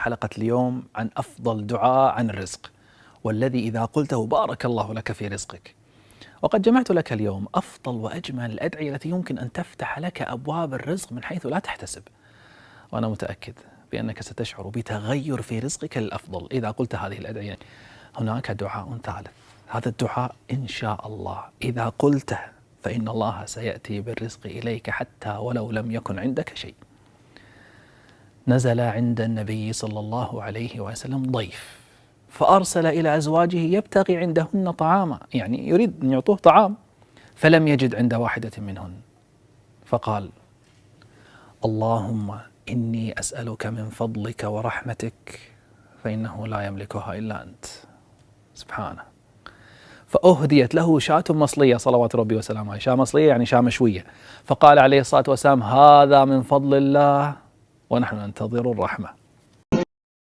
حلقة اليوم عن أفضل دعاء عن الرزق، والذي إذا قلته بارك الله لك في رزقك. وقد جمعت لك اليوم أفضل وأجمل الأدعية التي يمكن أن تفتح لك أبواب الرزق من حيث لا تحتسب. وأنا متأكد بأنك ستشعر بتغير في رزقك للأفضل إذا قلت هذه الأدعية. هناك دعاء ثالث، هذا الدعاء إن شاء الله إذا قلته فإن الله سيأتي بالرزق إليك حتى ولو لم يكن عندك شيء. نزل عند النبي صلى الله عليه وسلم ضيف، فأرسل إلى أزواجه يبتغي عندهن طعاما، يعني يريد أن يعطوه طعام، فلم يجد عند واحدة منهن، فقال: اللهم إني أسألك من فضلك ورحمتك فإنه لا يملكها إلا أنت. سبحانه. فأهديت له شاة مصلية صلوات ربي وسلامه عليه، شاة مصلية يعني شاة مشوية، فقال عليه الصلاة والسلام: هذا من فضل الله ونحن ننتظر الرحمة.